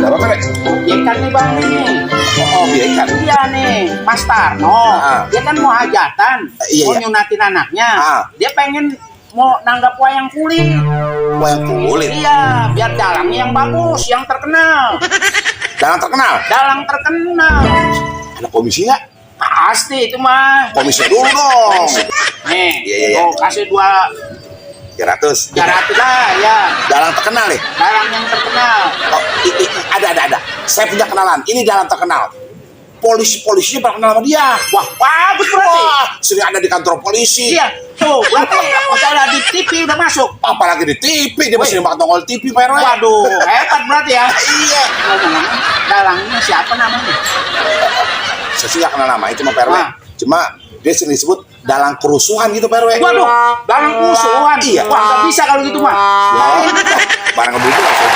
Ada apa Pak? Ikan nih bang nih. Oh, ikan. Iya nih, Mas Tarno. Dia kan mau hajatan, Iya, mau iya. nyunatin anaknya. Ah. Dia pengen mau nanggap wayang kulit. Wayang kulit. Iya, biar dalangnya yang bagus, yang terkenal. Dalang terkenal. Dalang terkenal. Ada komisi nggak? Pasti itu mah. Komisi dulu dong. Nih, Iya, iya, iya. oh, kasih 300. 300 lah ya. Dalang terkenal nih. Dalang yang terkenal. Oh, ada. Saya punya kenalan. Ini dalang terkenal. Polisinya pernah kenal sama dia. Wah, bagus berarti. Wah, sering ada di kantor polisi. Iya, tuh berarti udah ada di TV udah masuk. Apalagi di TV, dia masih banget nongol TV, Pak RW. Waduh, hebat berarti ya. Iya. Ngomong-ngomong, dalangnya siapa namanya? Saya sih nggak kenal nama itu mah Pak RW. Wah. Cuma dia sering disebut dalang kerusuhan gitu Pak RW. Waduh, dalang kerusuhan. Iya. Wah, nggak bisa kalau gitu mah. Ya, barang ngebubur langsung.